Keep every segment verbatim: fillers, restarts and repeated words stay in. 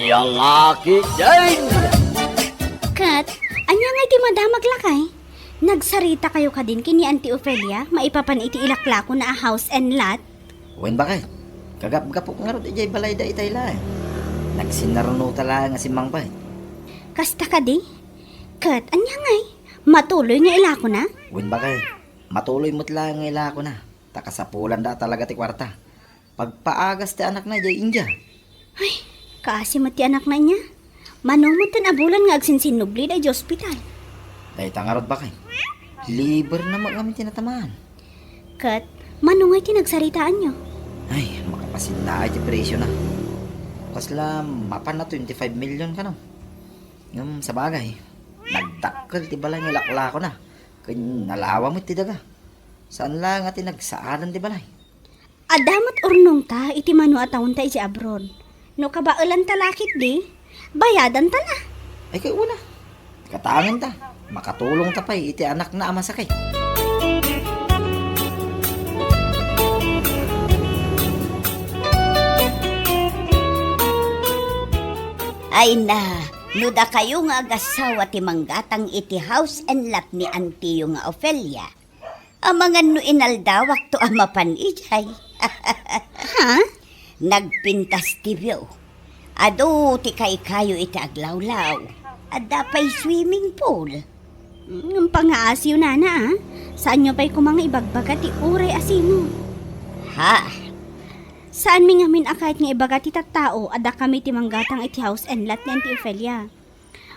Yangaki din! Ket, ania nga iti madamag, lakay? Nagsaritakayo kadin ken ni Auntie Ofelia maipapan iti ilaklakona a house and lot? Wen, bakay. Kagapgapok ngarud idiay balayda itay laeng. Nagsinarunota laeng a simmangpet. Kasta kadi? Ket, ania ngay? Matuloy nga ilakona? Wen, bakay. Matuloy met laeng nga ilakona. Ta kasapulanda talaga ti kuarta. Pagpaagas ti anakna idiay India. Ay, kaasi met ti anakna inya. Mano met ten a bulan nga agsinsinnublida idiay ospital? Dayta ngarud, bakay. Liber na met ngamin ti natamaan. Ket, mano ngay ti nagsaritaanyo? Ay, makapasinnaay ti presiona. Kasla mapan a twenty-five million kano. Ngem sabagay, nagdakkel ti balay nga ilaklakona, ken nalawa met ti daga. Saan la nga ti nagsaadan ti balay. Adda met urnongta iti mano a taonta idiay abroad. No kabaelanta la ketdi, bayadanta la. Ay, kay una. Katangenta, makatulongta pay iti anakna a masakit. Ay na, no dakayo nga agassawa ti manggatang iti house and lot ni antiyo nga Ofelia, amangan no inaldawakto a mapan idiay. Ha? Nagpintas ti view. Adu ti kaykayo iti aglawlaw. Adda pay swimming pool. Mm, pangaasiyo, nana, a. Saanyo pay koma nga ibagbaga ti uray asino. Ha? Saanmi ngamin a kayat nga ibaga ti tattao a dakami ti manggatang iti house and lot ni Auntie Ofelia.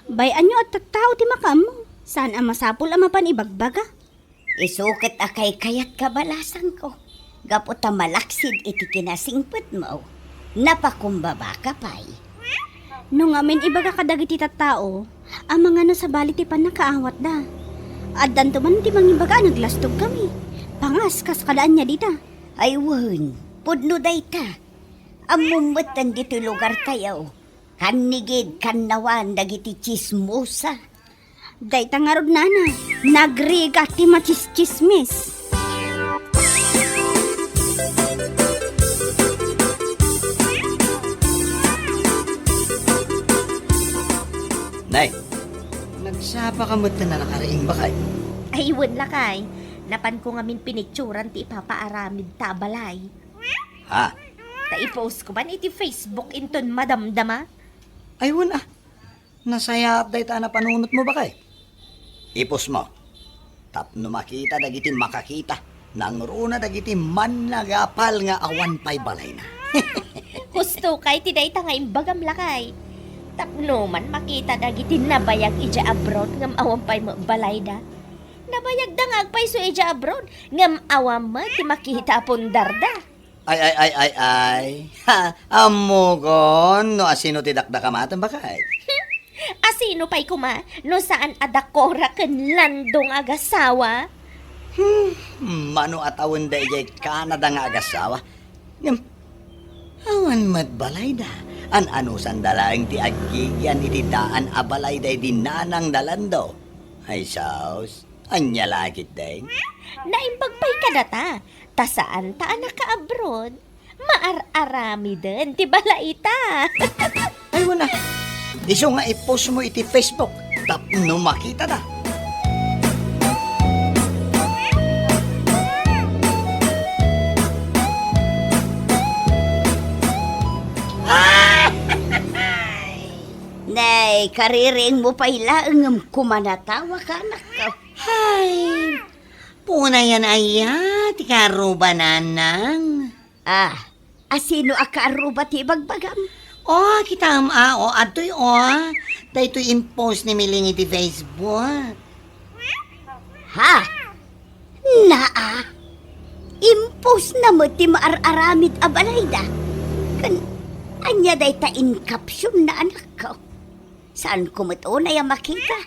Bay-anyo a tattao ti makaammo. Saan a masapul a mapan ibagbaga. Isu ket a kaykayat kabalasangko, gapu ta malaksid iti kinasingpetmo, napakumbabaka pay. No ngamin ibaga kadagiti tattao, amangan no sabali ti pannakaawatda. Addanto man ti mangibaga a naglastogkami. Pangas, kas kada ania dita. Ay wen, pudno dayta. Ammom metten ditoy lugartayo. Kannigid, kannawan dagiti tsismosa. Dayta ngarud, nana, nagrigat ti matsistsismis. Nay, nagsapa ka met ta nakariing, bakay? Ay, wen, lakay. Napanko ngamin pinicturan ti ipapaaramidta a balay. Ha? Ta i-post ko man iti Facebook inton madamdama. Ay, wen, a. Nasayaat dayta a napanunotmo, bakay. I-post mo. Tapno makita dagiti makakita, nangruna dagiti mannagapal nga awan pay balayna. Husto kay ti dayta nga imbagam, lakay. Tapno man makita dagiti nabayag idiay abroad ngem awan pay met balayda. Nabayagda nga agpayso idiay abroad ngem awan met ti makita a pundarda. Ay, ay, ay, ay, ay. Ha, ammokon no asino ti dakdakamaten, bakay. Asino pay koma no saan a da Cora ken Lando nga agasawa? Hmm, mano a tawenda idiay Canada nga agasawa? Ngem, awan met balayda. An-anusanda laeng ti aggigian iti daan a balayda idi nanang da Lando. Ay, sus. Ania la ketdin? Naimbag pay kadata, ta saanta a nakaabroad, maar-aramiden ti balayta. Ay, wen a. Isu nga i-post mo iti Facebook tapno makitada. Nay, kaririingmo pay laeng ngem kumanatawa ka, anakko. Hay, punayan aya ti karuba, nanang? Ah, asino a karuba ti ibagbagam? Oh, kitam, a, o, adtoy, o. Daytoy in-post ni Miling iti Facebook. Ha? Naa, impostna met ti maar-aramid a balayda. Ken ania dayta in captionna, anakko? Saanko met unay a makita.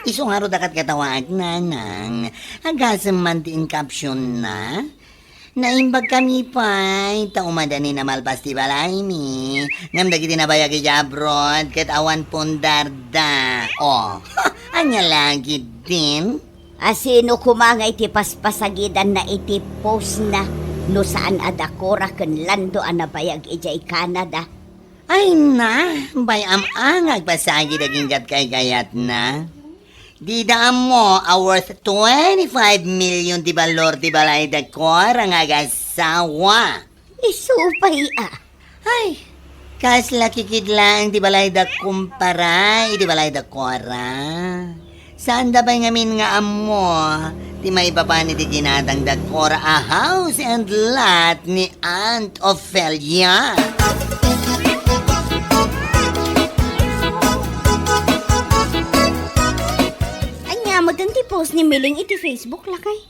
Isu ngarud a ket katawaek, nanang. Agasem man ti in captionna. Naimbagkami pay, ta umadanin a malpas ti balaymi. Ngem dagiti nabayag idiay abroad, ket awan pundarda. Oh, ania la ketdin? Asino koma nga iti paspasagidanna iti postna no saan a da Cora ken Lando a nabayag idiay Canada? Ay na, bay-am a nga agpasagid aginggat kaykayatna. Dida ammo a worth twenty-five million ti balor ti balayda Cora nga agasawa. Isu pay a. Ay, kasla kikit laeng ti balayda kumpara iti balayda Cora. Saanda pay ngamin nga ammo ti maipapan iti kinatangda Cora a house and lot ni Aunt Ofelia. Ania met ti post ni Miling iti Facebook, lakay?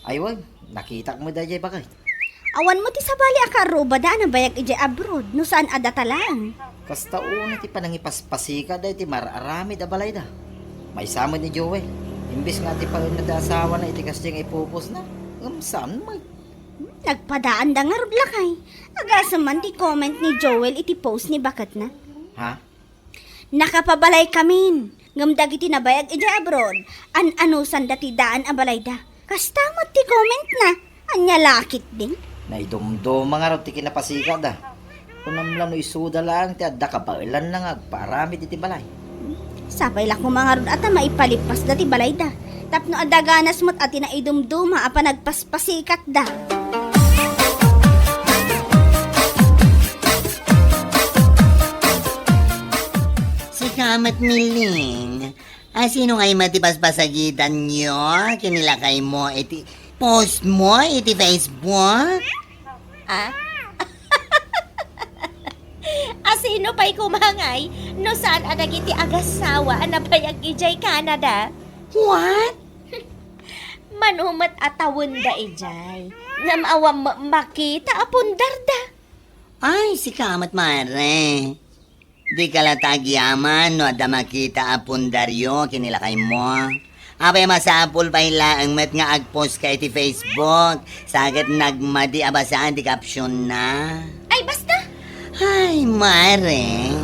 Ay, wen, nakitak met daydiay baket. Awan met ti sabali a kaarrubada a nabayag idiay abroad, no saan a data laeng. Kasta unay ti panangipaspasikat daytoy mar-aramid a balayda. Maysa met ni Joel. Imbes nga ti paenna ti asawana iti kasdiay nga ipupusna, ngem saan met. Hmm, nagpadaanda ngarud, lakay. Agasem man ti comment ni Joel iti post ni baketna. Ha? Nakapabalaykamin, ngem dagiti nabayag idiay abroad, an-anusanda ti daan a balayda. Kasta met ti commentna. Ania la ketdin? Naidumduma ngarud ti kinapasikatda. Kunam la no isuda laeng ti adda kabaelanna nga agpaaramid iti balay. Sapay la koma ngarud a ta maipalippasda ti balayda. Tapno adda ganas met a ti naidumduma a panagpaspasikat da. Sika met, Miling, asino ngay met ti paspasagitanyo ken ni lakaymo iti post mo iti Facebook? Ah? Asino pay koma ngay no saan a dagiti agasawa a nabayag idiay Canada? What? Mano met a tawenda idiay, ngem awan met makita a pundarda. Ay, sika met, mare. Dika la ta agyaman no adda makita a pundaryo ken ni lakaymo. Apay, masapul pay laeng met nga agpost ka iti Facebook, sa ket nagmadi a basaan ti caption na. Ay, basta! Ay, mare.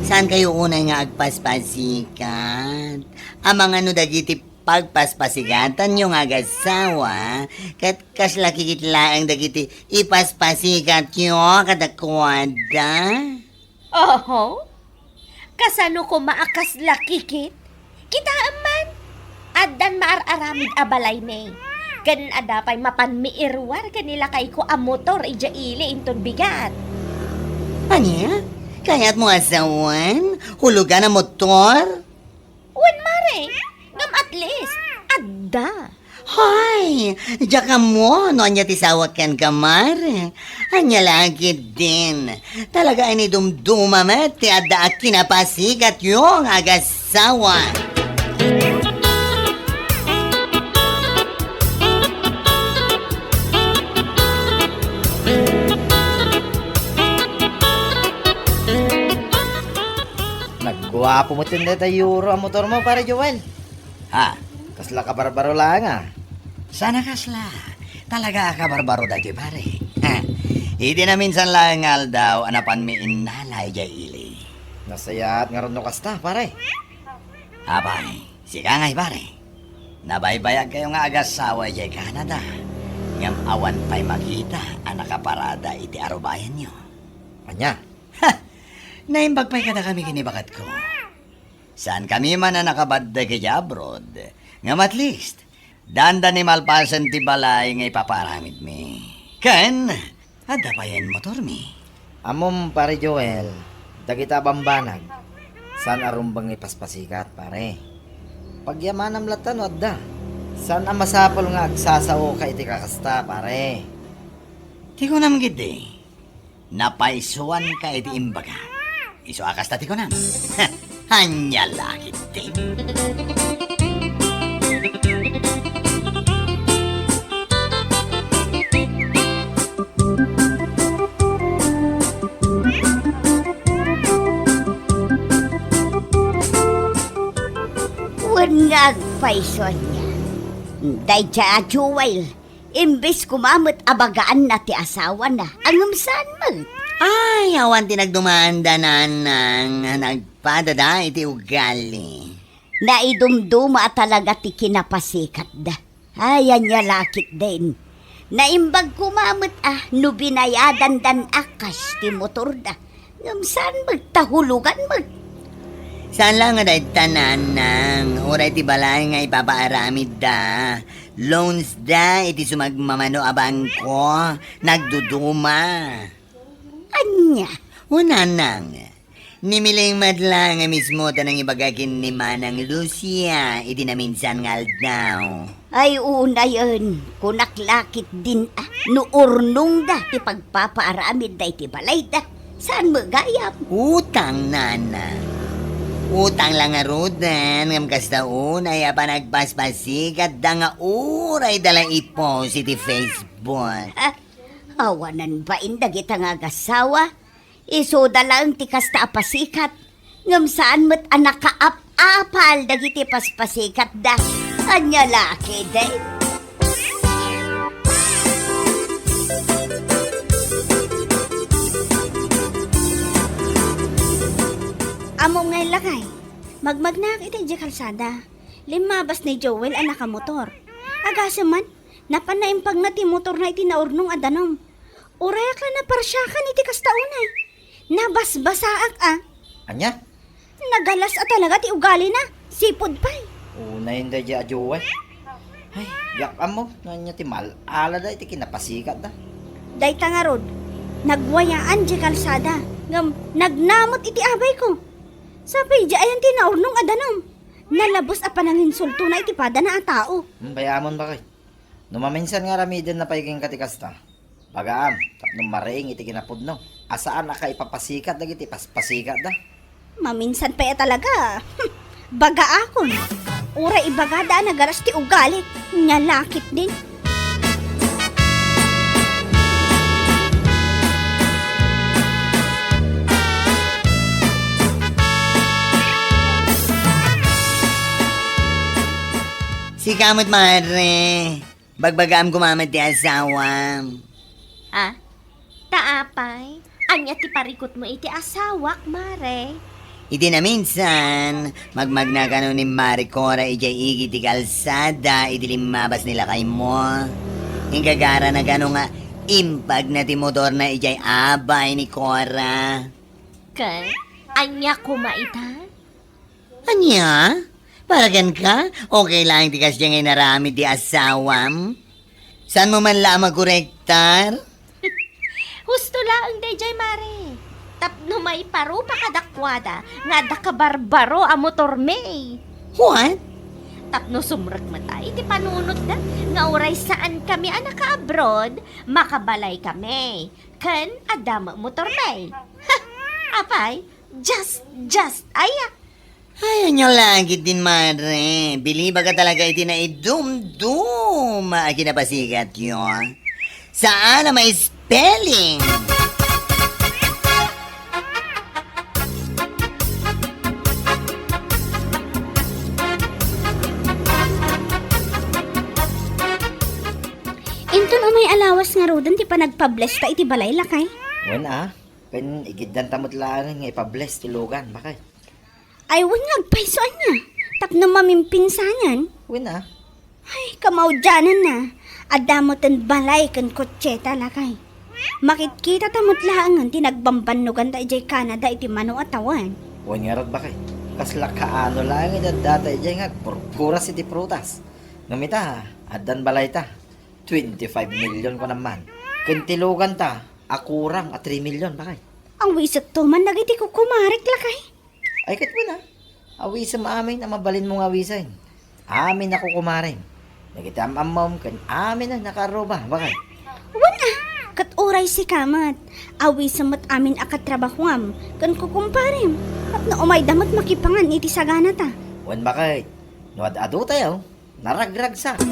Saan kayo unay nga agpaspasikat? Amangan no dagiti pagpaspasigatanyo nga agasawa, ket kasla kikit laeng dagiti ipaspasikatyo kadakuada? Oho. Kasano koma a kasla kikit? Kitaem man, addan maar-aramid a balaymi. Ken adda pay mapanmi iruar ken ni lakayko a motor idiay ili inton bigat. Ania? Kayatmo a sawen? Hulugan a motor? Wen, mare. Ngem at least, adda. Hay, diak ammo no ania ti sawak kenka, mare. Ania la ketdin? Talaga a naidumduma met ti adda a kinapasikatyo nga agasawa. Nagguapo met dayta Euro a motormo, Pare Joel. Ha? Kasla kabarbaro laeng, a. Saan a kasla. Talaga a kabarbaro daytoy, pare. Ha? Iti naminsan laeng nga aldaw a napanmi innala idiay ili. Nasayaat ngarud no kasta, pare. Apay, sika ngay, pare. Nabaybayagkayo nga agasawa idiay Canada. Ngem awan pay makita a nakaparada iti arubayanyo. Ania? Ha! Naimbag pay kadakami ken ni baketko. Saankami man a nakabaddek idiay abroad. Ngem at least, dandani malpasen ti balay nga ipaparamidmi. Ken, adda payen motormi. Ammom, Pare Joel, dagita a bambanag, saan a rumbeng nga ipaspasikat, pare. Pagyamanam latta no adda. Saan a masapul nga agsasaoka iti kakasta, pare. Ti kunam ketdi, napaysuanka iti imbaga. Isu a kasta ti kunam. Ania la ketdi. Wen nga agpayso ania. Dayta a Joel, imbes koma met a bagaanna ti asawana, ngem saan met. Ay, awan ti nagdumaanda, nanang, nagpadada iti ugali. Naidumduma a talaga ti kinapasikatda. Ay, ania la ketdin. Naimbag koma met a no binayadandan a cash ti motorda. Ngem saan met ta hulugan met? Saan la nga dayta, Nanang. Uray ti balay nga ipapaaramidda. Loans da iti sumagmamano a bangko. Nagduduma. Ania? O, Nanang. Ni Miling met la nga mismo ta nangibaga ken ni Manang Lucia iti naminsan nga aldaw. Ay, unayen, kunak la ketdin a, no urnongda ti pagpapaaramidda iti balayda, saan met gayam? Utang, Nana. Utang la ngaruden, ngem kasta unay a panagpaspasikatda nga uray da la i-post iti Facebook. Ah, awanen bain dagita nga agasawa. Isuda laeng ti kasta a pasikat, ngem saan met a nakaap-apal dagiti paspasikatda. Ania la ketdin? Ammom ngay, lakay, magmagnaak iti idiay kalsada. Limmabas ni Joel a nakamotor. Agasem man, napan naimpagna ti motorna iti naurnong a danum. Urayak la naparsiakan iti kasta unay. Nabasbasaak a. Ania? Nagalas a talaga ti ugalina. Sipud pay. Unayen daydiay a Joel. Ay, diak ammo no ania ti mal-alada iti kinapasikatda. Dayta ngarud, nagwayaan diay kalsada, ngem nagnamot iti abayko. Sapay di ayan ti naurnong a danum. Nalabes a pananginsultona iti padana a tao. Hmm, bay-amon, bakay. No maminsan nga aramidenna pay kenka ti kasta, bagaam tapno mariing iti kinapudno a saan a kaipapasikat dagiti paspasikatda. Maminsan pay a talaga. Hmm, bagaakon. Uray ibagada a nagalas ti ugali, nia la ketdin. Sika met, mare. Bagbagaam koma met ti asawam. Ah? Ta apay? Ania ti parikutmo iti asawak, mare? Iti naminsan, magmagna kano ni Mare Cora idiay igid ti kalsada idi limmabas ni lakaymo. Ingagarana kano nga impagna ti motorna idiay abay ni Cora. Ken, ania koma ita? Ania? Para kenka, okay laeng ti kasdiay nga inaramid ti asawam? Saanmo man la a makorektar? Husto laeng daydiay, mare. Tapno maiparupa kadakuada nga adda kabarbaro a motormi. What? Tapno sumrek met iti panunotda nga uray saankami a naka-abroad, makabalaykami. Ken adda met motormi. Ha! Apay, just, just aya. Ay, ania la ketdin, mare. Bilibak a talaga iti naidumduma a kinapasikatyo. Saan a ma-spelling. Inton umay a lawas ngaruden ti panagpablesta iti balay, lakay? Wen a, ken igiddanta met laeng nga ipables ti lugan, bakay. Ay, wen nga agpayso ania, tapno mamimpinsanan. Wen a. Ay, kamaudiananna. Adda metten balay ken kotseta, lakay. Makitkitata met laengen ti nagbambannoganta idiay Canada iti mano a tawen. Wen ngarud, bakay. Kasla kaano laeng iti addata idiay nga agpurpuras iti prutas. Ngem ita, addan balayta. Twenty-five million kunam man. Ken ti luganta a kurang a three million, bakay. Awisekto man dagiti kukumarek, lakay. Ay, ket wen a, awisem amin a mabalinmo nga awisen. Amin a kukumarem. Dagiti am-ammom ken amin a nakaarruba, bakay. Wen a, ket uray sika met, awisem met amin a katrabahuam ken kukumparem. Tapno umayda met makipangan iti saganata. Wen, bakay. No ad-adutayo, naragragsak.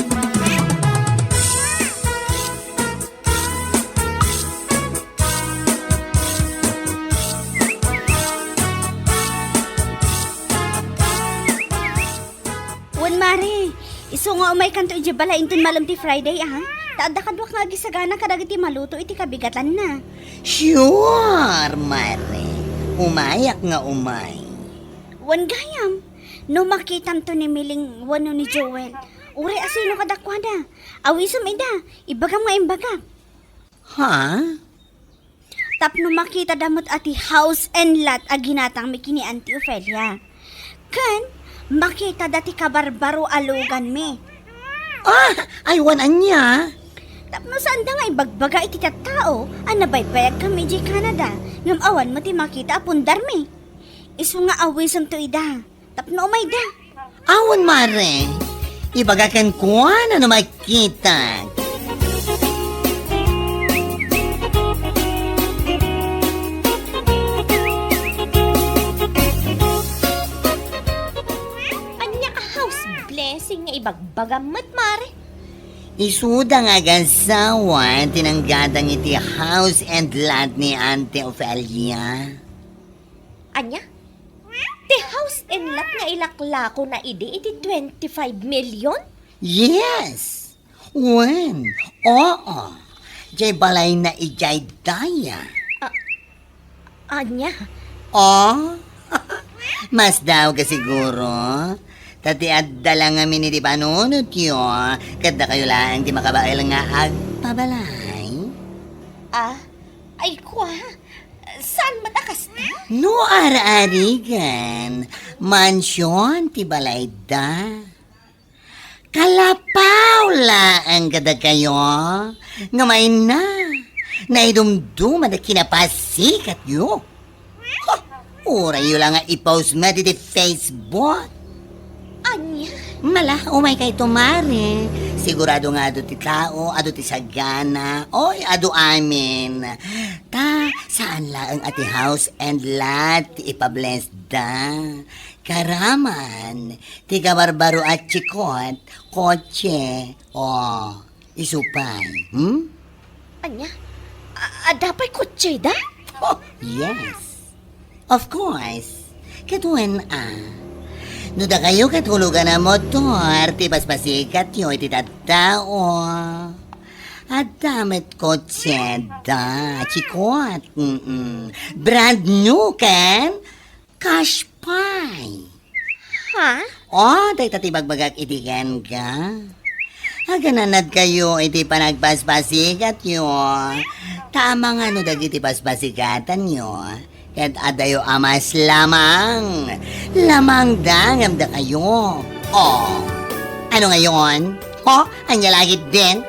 Wen, mare, isu nga umaykanto idiay balay inton malem ti Friday, a? Ta adda kaduak nga agisagana kadagiti maluto iti kabigatanna. Sure, mare. Umayak nga umay. Wen gayam, no makitamto ni Miling wenno ni Joel, uray asino kadakuada, awisem ida, ibagam nga imbagak. Ha? Tapno makitada met a ti house and lot a ginatangmi ken ni Auntie Ofelia. Ken makitada ti kabarbaro a luganmi. Ah, aywan ania? Tapno saanda nga ibagbaga iti tattao a nabaybayagkami idiay Canada, ngem awan met ti makita a pundarmi. Isu nga awisemto ida. Tapno umayda. Awan, mare. Ibaga kenkuana no makita. Ania a house blessing nga ibagbagam met, mare? Isuda nga agasawa ti nanggadang iti house and lot ni Auntie Ofelia. Ania? Ti house and lot nga ilaklakona idi iti twenty-five million? Yes. Wen, oo. Diay balayna idiay daya. Ah, ania? Oh? Masdaawka siguro. Ta ti adda la ngamin iti panunotyo, ket dakayo laeng ti makabael nga agpabalay. Ah, ay kua. Saan met a kasta? No ar-arigan, mansion ti balayda. Kalapaw laeng kadakayo, nga mayna, naidumduma da kinapasikatyo. Huh, urayyo la nga i-post met iti Facebook. Ania? Mala, umaykayto, mare. Sigurado nga adu ti tao, adu ti sagana, oy, adu amin. Ta, saan laeng a ti house and lot ti ipabless da. Karaman, ti kabarbaro a tsikot, kotse, o, isu pay, hmm? Ania? A-, adda pay kotseda? Oh, yes. Of course. Ket wen a. No dakayo ket hulugan a motor ti paspasikatyo iti tattao. Adda met kotseda, tsikot. Mm-mm. Brand new ken cash pay. Ha? O, dayta ti bagbagak idi kenka. Agananadkayo iti panagpaspasikatyo. Ta amangan no dagiti paspasikatanyo ket adayo a mas lamang. Lamangda ngem dakayo. O, ano ngayon? Ho? Ania la ketdin?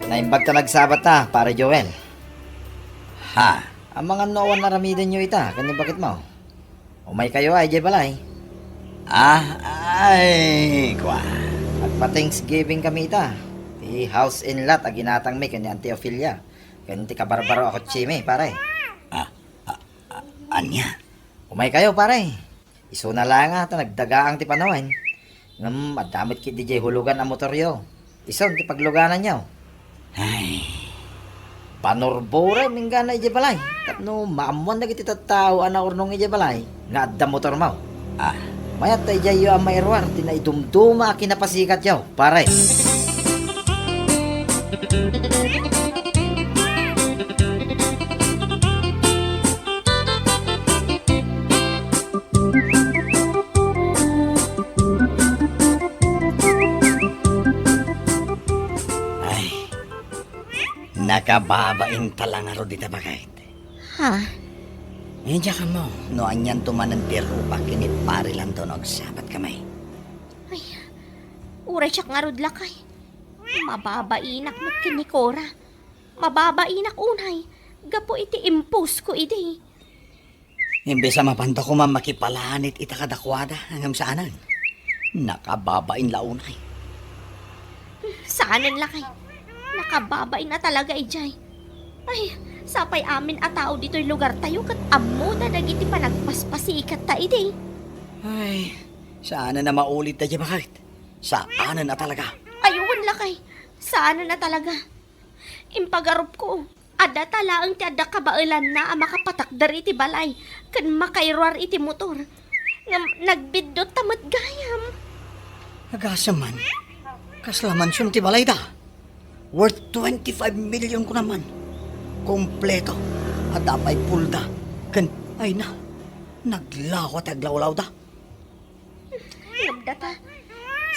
Naimbag ta nagsabata, Pare Joel. Ha? Amangan no awan aramidenyo ita ken ni baketmo. Umaykayo a idiay balay. Ah, ay, kua. Agpa-Thanksgiving kami ita. Ti house and lot a ginatangmi ken ni Auntie Ofelia. Ken ti kabarbaro a kotsemi, pare. Ah, ah, ah, ania? Umaykayo, pare. Isuna la nga ta nagdagaang ti panawen. Ngem adda met ketdi diay hulugan a motoryo. Isun ti paglugananyo. Ay. Panurborem inggana idiay balay. Tapno maammoan dagiti tattao a naurnong idiay balay nga adda motormo. Ah. Mayat ta idiayyo a mairuar ti naidumduma a kinapasikatyo, pare. Ay, nakababain ta la ngarud dita, baket. Ha? Eh, diak ammo no anianto manen ti rupak ken ni Pare Landon no agsabatkami. Ay, uray siak ngarud, lakay. Mababainak met ken ni Cora. Mababainak unay, gapu iti imposko idi. Imbes a mapanda koma makipalanit ita kadakuada, ngem saanen. Nakababain la unay. Saanen, lakay. Nakababain a talaga idiay. Ay, sapay amin a tao ditoy lugartayo ket ammoda dagiti panagpaspasikatta idi. Ay, saanen a maulit daydiay, baket. Saanen a talaga. Ay, wen, lakay. Saanen a talaga. Impagarupko. Adda ta laeng ti adda kabaelanna a makapatakder iti balay ken makairuar iti motor. Ngem nagbiddut ta met gayam. Agasem man, kasla mansion ti balayda. Worth twenty-five million kunam man. Kompleto. Adda pay pulda. Ken, ay na, naglawa ti aglawlawda. data.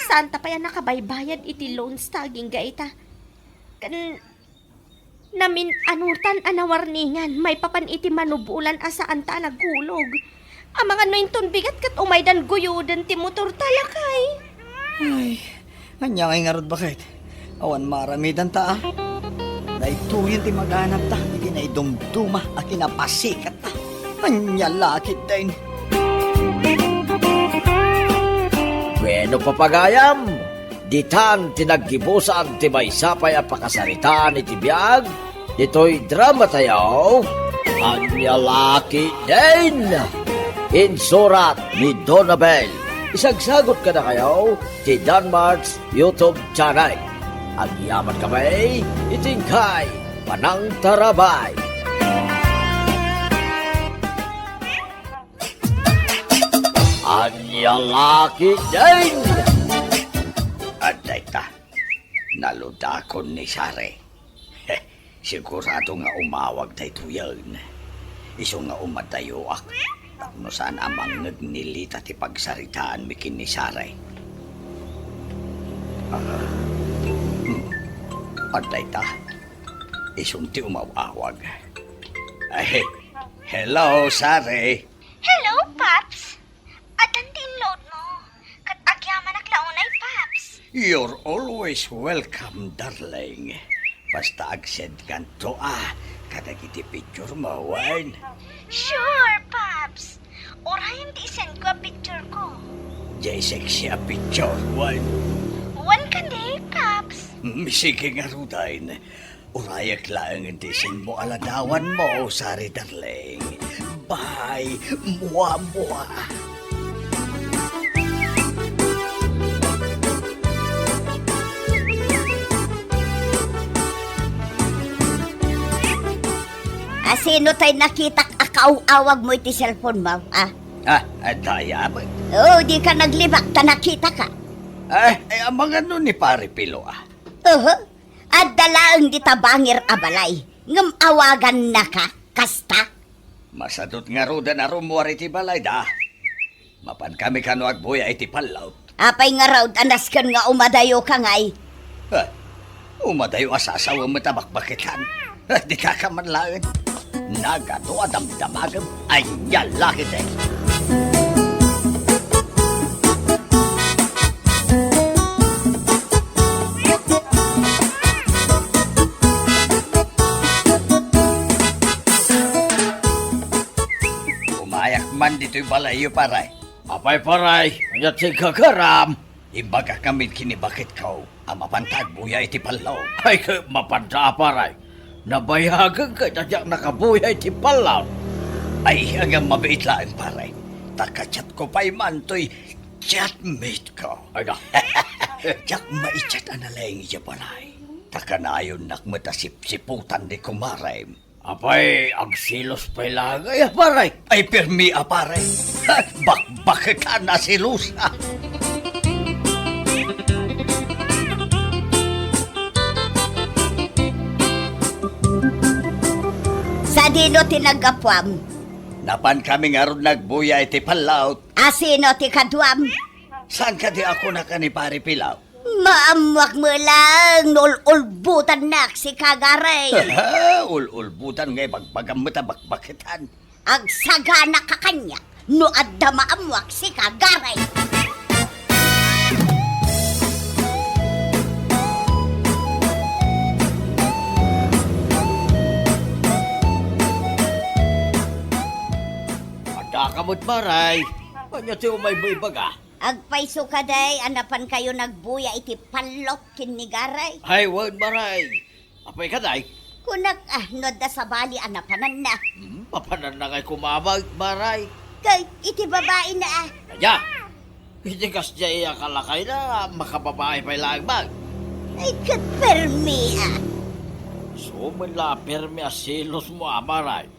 Saanta pay a nakabaybayad iti loans ta agingga ita. Ken namin-anutan a nawarningan maipapan iti manubolan a saanta a nagkulog. Amangan no inton bigat ket umaydan guyoden ti motor ta, lakay. Ay, ania ngay ngarud baket? Awan maaramidanta, a. Daytoyen ti maganabta iti naidumduma a kinapasikatta. Ania la ketdin? Bueno, papagayam, ditan ti naggibusan ti maysa pay a pakasaritaan iti biag ditoy dramatayo, Ania la ketdin? Insurat ni Donabel. Isagsagot kadakayo ti Danmart's YouTube channel. Agyaman kami iti inkay panangtarabay. Ania la ketdin? Adda ita, naludakon ni Sare. Heh, sigurado nga umawag daytoyen. Isu nga umadayoak tapno saan a mangngeg ni Lita ti pagsaritaanmi ken ni Sare. Ah, hmm. Adda ita, isun ti umaw-awag. Ay, hello, Sare. Hello, Paps. Addan ti inload mo. Ket agyamanak la unay, Paps. You're always welcome, darling. Basta ag-send kanto, a, kadagiti picture mo, wen? Sure, Paps. Urayen ti i-send ko a picture ko. Jay sexy a picture, wen? Wen kadi, Paps. Mm, sige ngaruden. Urayek laeng ti sinmo a ladawanmo, Sari darling. Bye, mua, mua. A, sino tay nakitak a kaaw-awag mo iti cellphone mo, a? Ah, ah, dayam. Oh, di ka naglibak ta nakitak, a. Ah, eh, amangan no ni Pare Pilo, a. Oho. Adda laeng dita bangir a balay, ngem awagannaka kasta? Masadut ngaruden a rummuar iti balayda. Mapankami kano agbuya iti pallot. Apay ngarud a nasken nga umadayoka ngay? Eh, umadayo a sasawem met a bakbaketan. Eh, dika ka man laeng. Nagadu a damdamagem, ania la ketdi? Umayak man ditoy balayyo, pare. Apay, pare, ania ti gagaram? Imbagak ngamin ken ni baketko a mapanta agbuya iti pallot. Ay, ket mapanta a, pare. Nabayagen ket a diak nakabuya iti pallot. Ay, ngem mabiit laeng, pare. Ta ka-chatko pay man toy chatmate ko. Ay, na. Diak mai-chat a nalaing idiay balay. Ta kanayonnak met a sipsiputan ni kumarem. Apay, agselos pay laeng aya, pare? Ay, permi a, pare. Bakbaketan a selos. Sadino ti naggapuam? Napankami ngarud nagbuya iti pallot. A, sino ti kaduam? Saan kadi a kunak a ni Pare Pilaw? Maammoak met laeng no ul-ulbotannak sika, Garay. Ul-ulbotan nga ibagbagam met a bakbaketan. Agsagana ka kaniak no adda maammoak sika, Garay. Adda ka met, Maray. Ania ti umaymo ibaga? Agpayso kadi a napankayo nagbuya iti pallot ken ni Garay? Ay, wen, Maray. Apay kadi? Kunak, a, no adda sabali a napananna. Hmm, mapananna ngay koma, Maray. Kay, iti babaina, a. Ania? Iti kasdiay a kalakayna, makababai pay laeng man. Ay, ket permi, a. Sumen la a permi a selosmo, a, Maray.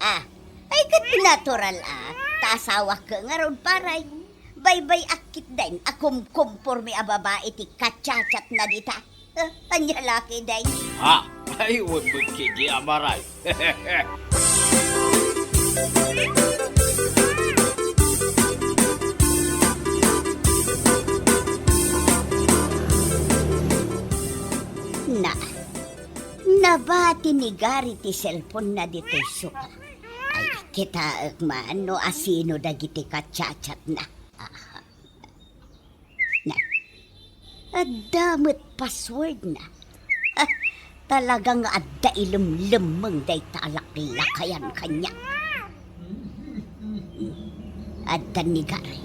A, ay, ket natural, a. Ta asawak ngarud, pare. Baybay-ak ketdin a kumkumpormi a babai ti kachatchatna dita. A, ania la ketdin? Ha? Ay, wen met ketdi, a, Maray. Bati ni Gary ti cellphone-na ditoy sofa. Ay, kitaek man no asino dagiti ka-chat-chat-na. Ah. Na. Adda met password-na. Ah, talaga nga adda ilemlemmeng dayta a laklakayan kaniak. Adda ni Gary.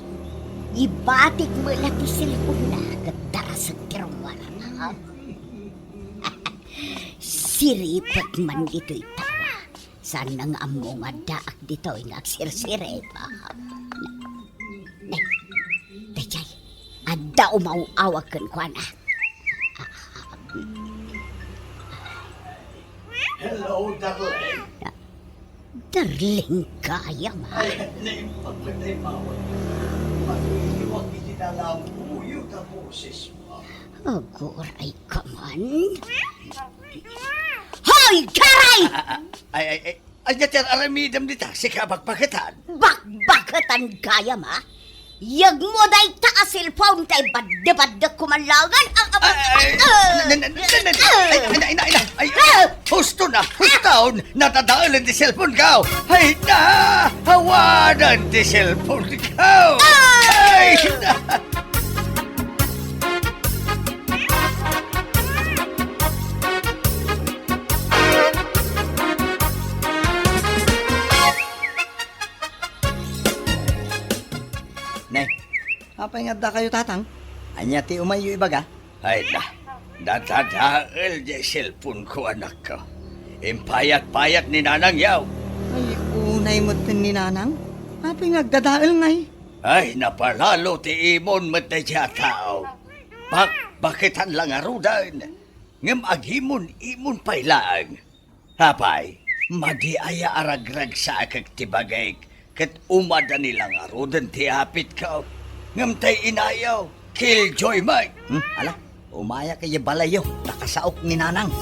Ibatik met la ti cellphone-na ket darasek ti rummuar. Siripek man ditoy tawa. Saan nga ammo nga addaak ditoy nga agsirsirip. Ne, daydiay, adda umaw-awag kenkuana. Hello, darling. Darling gayam, a. Ay, naimbag met a immawat. Matuliwag iti nalabuyo ta boses mo. Aguray ka man. Hoy, Gary! Ah, ah, ah, ay, ay, ay, ania ti ar-aramidem dita? Sika bakbaketan? Bakbaketan gayam, a? Yegmo dayta a cellphone tay badde-baddek ko man laengen. Ah, ah, ay, ay, ah, na, na, na, na, na, ay, ay, ay, ay, ay, ay, ah, husto na, husto, nadadael ti cellphone ko. Ay, na, awanan ti cellphone ko. Ah! Ay, na. Ne, apay nga adda kayo, Tatang? Ania ti umayyo ibaga? Ay na, nadadael diay cellphone ko, anakko. Impayat-payat ni Nanang yaw. Ay, unay met ni Nanang? Apay nga agdadael ngay? Ay, napalalo ti imon met daydiay a tao. Bakbaketan la ngaruden, ngem agimon-imon pay laeng. Apay, madi aya a ragragsaek ti bagik, ket umadani la ngaruden ti apitko. Ngem tay inayo, killjoy met. Hmm, ala, umayak idiay balayyo, ta kasaok ni Nanang.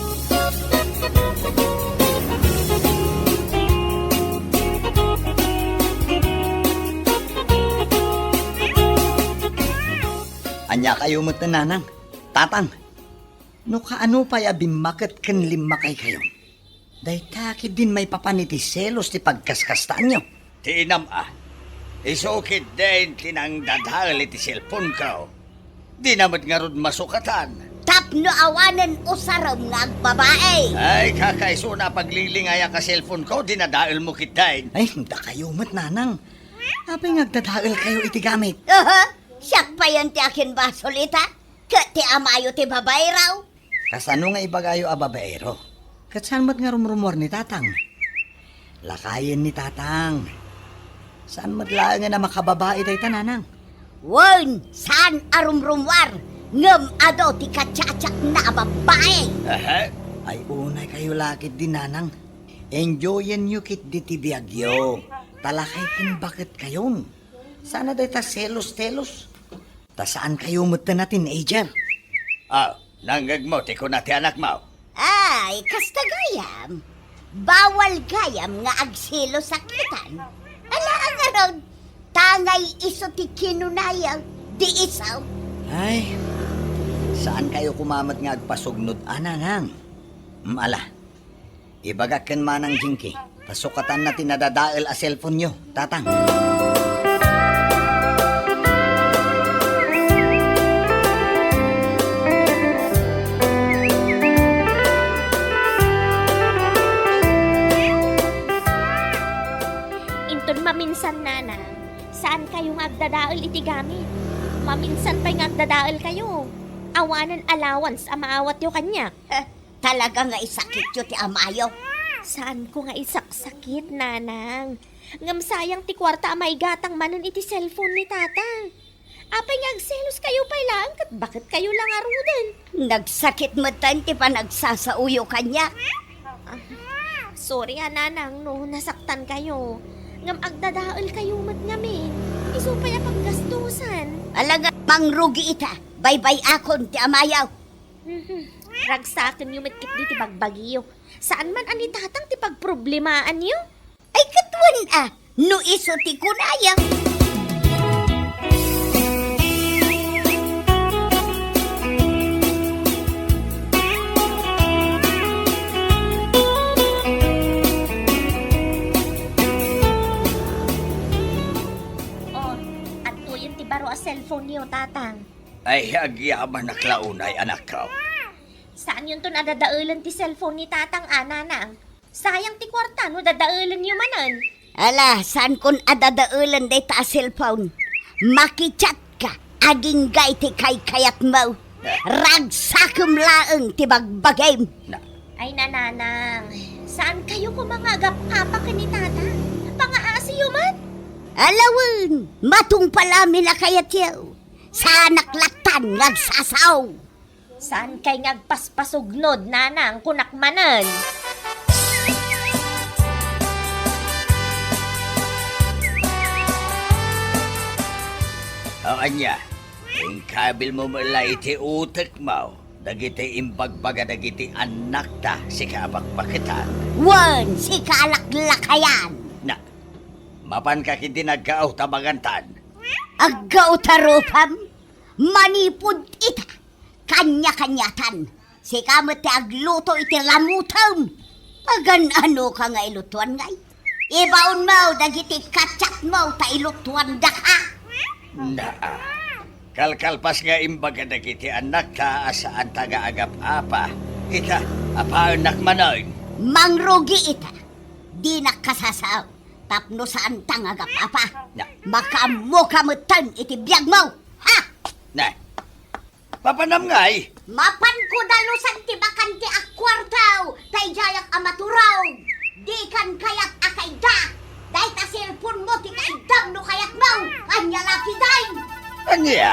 Ania kayo met, Nanang? Tatang, no kaano pay a bimmaket ken limmakay kayo, dayta ketdin maipapan iti selos ti pagkaskastaanyo. Ti inam a, isu ketdin ti nangdadael iti cellphone ko. Dina met ngarud masukatan. Tapno awanen usarem nga agbabae. Ay, kakaisuna a paglinglingayak a cellphone ko, dinadaelmo ketdin. Ay, dakayo met, Nanang. Apay nga agdadael kayo iti gamit? Aha, siak payen ti akinbasol ita. Ket ti amayo ti babaero. Kasano nga ibagayo a babaero? Ket saan met nga rumrumuar ni Tatang? Lakayen ni Tatang. Saan met laengen a makababae dayta, Nanang? Wen, saan a rumrumuar, ngem adu ti kachatsatna a babae. Aha. Ay, unay kayo la ketdi, Nanang. Enjoyenyo ketdi ti biagyo. Ta lakay ken baket kayon. Saan a dayta selos-telos. Ta saan kayo met a teenager. Ah, nangngegmo ti kuna ti anakmo? Ay, kasta gayam. Bawal gayam nga agselos a kitan. Ala, ngarud, tangay isu ti kinunaya, di isu. Ay, saan kayo koma met nga agpasugnod, a, Nanang? Mm, ala, ibagak ken Manang Jinky, ta sukatanna ti nadadael a cellphone-yo, Tatang. Inton maminsan, Nanang, saan kayo nga agdadael iti gamit. Maminsan pay nga agdadael kayo. Awanen allowance a maawatyo kaniak. Talaga nga isakityo ti amayo. Saanko nga isaksakit, Nanang. Ngem sayang ti kuarta a maigatang manen iti cellphone ni Tatang. Apay nga agselos kayo pay laeng ket baket kayo la ngaruden? Nagsakit metten ti panagsasaoyo kaniak. Ah, sorry a, Nanang, no nasaktan kayo. Ngem agdadael kayo met ngamin. Isu pay a paggastusan. Ala nga, mangrugi ita. Baybay-akon ti amayo. Mhm. Ragsakenyo met ketdi ti bagbagiyo. Saan man a ni Tatang ti pagproblemaanyo? Ay, ket wen a, no isu ti kunaya. cellphone-yo, Tatang. Ay, agyamanak la unay, anakko. Saanyonton a dadaelen ti cellphone ni Tatang, a, Nanang. Sayang ti kuarta no dadaelenyo manen. Ala, saankon a dadaelen dayta a cellphone. Makichat ka, agingga iti kaykayatmo. Ragsakem laeng ti bagbagim. Na. Ay, Nanang, saankayo koma nga agap-apa ken ni Tatang? Pangaasiyo met. Ala wen, matungpal amin a kayatyo. Saanak lattan nga agsasao. Saankay nga agpaspasugnod, Nanang, kunak manen. O, ania, inkabilmo met la iti utekmo dagiti imbagbaga dagiti annakta, sika a bakbaketan. Wen, sika a laklakayan. Na, mapanka ketdin aggao ta mangantan. Aggao ta rupam? Manipud ita, kanya-kaniatan. Sika met ti agluto iti lamutem. Pagan-anoka nga ilutoan ngay? Ibaonmo dagiti kachatmo ta ilutoandaka. Naa. Kalkalpas nga imbaga dagiti annakta a saanta nga agap-apa. Ita, apaennak manen. Mangrugi ita. Dinak kasasao. Tapno saanta nga agap-apa. Na. Makaammoka metten iti biagmo. Ha? Na. Papanam ngay? Mapanko dalusan ti bakante a kuarto, ta idiayak a maturog. Dikan kayat a kaidda. Dayta cellphone-mo ti kaiddam no kayatmo. Ania la ketdin? Ania?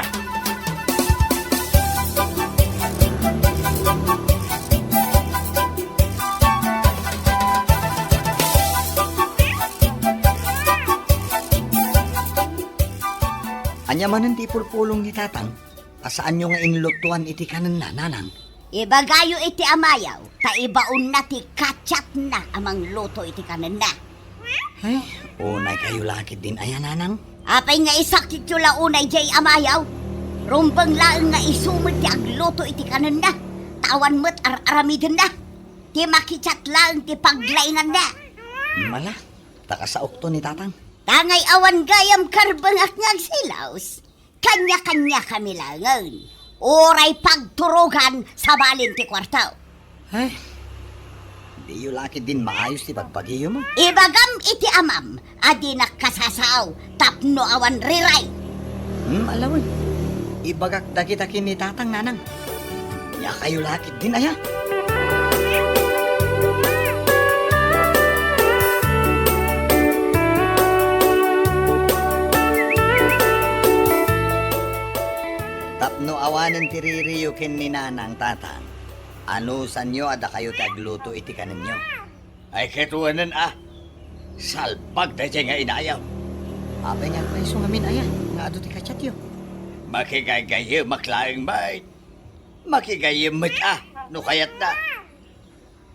Ania manen ti ipulpulong ni Tatang a saanyo nga inlutoan iti kanenna, Nanang? Ibagayo iti amayo, ta ibaonna ti kachatna a mangluto iti kanenna. Ay, unaykayo la ketdin aya, Nanang? Apay nga isakityo la unay diay amayo? Rumbeng laeng nga isu met ti agluto iti kanenna, ta awan met ar-aramidenna. Ti makichat laeng ti paglainganna. Mala, ta kasaokto ni Tatang. Ta ngay awan gayam karbengak nga agsilaos. Kanya-kaniakami laengen. Uray pagturogan sabali ti kuarto. Ay, diyo la ketdin maayos ti bagbagiyo mo. Ibagam iti amam a dinak kasasao tapno awan riray. Hmm, ala wen. Ibagak dagita ken ni Tatang, Nanang. Ania kayo la ketdin aya? Tapno awanen ti ririyo ken ni Nanang, Tatang, anusanyo a dakayo ti agluto iti kanenyo. Ay, ket wen a, salbag daydiay nga inayo. Apay nga agpayso ngamin aya nga adu ti kachatyo? Makigaygayemak laeng met. Makigayyem met a, no kayatna.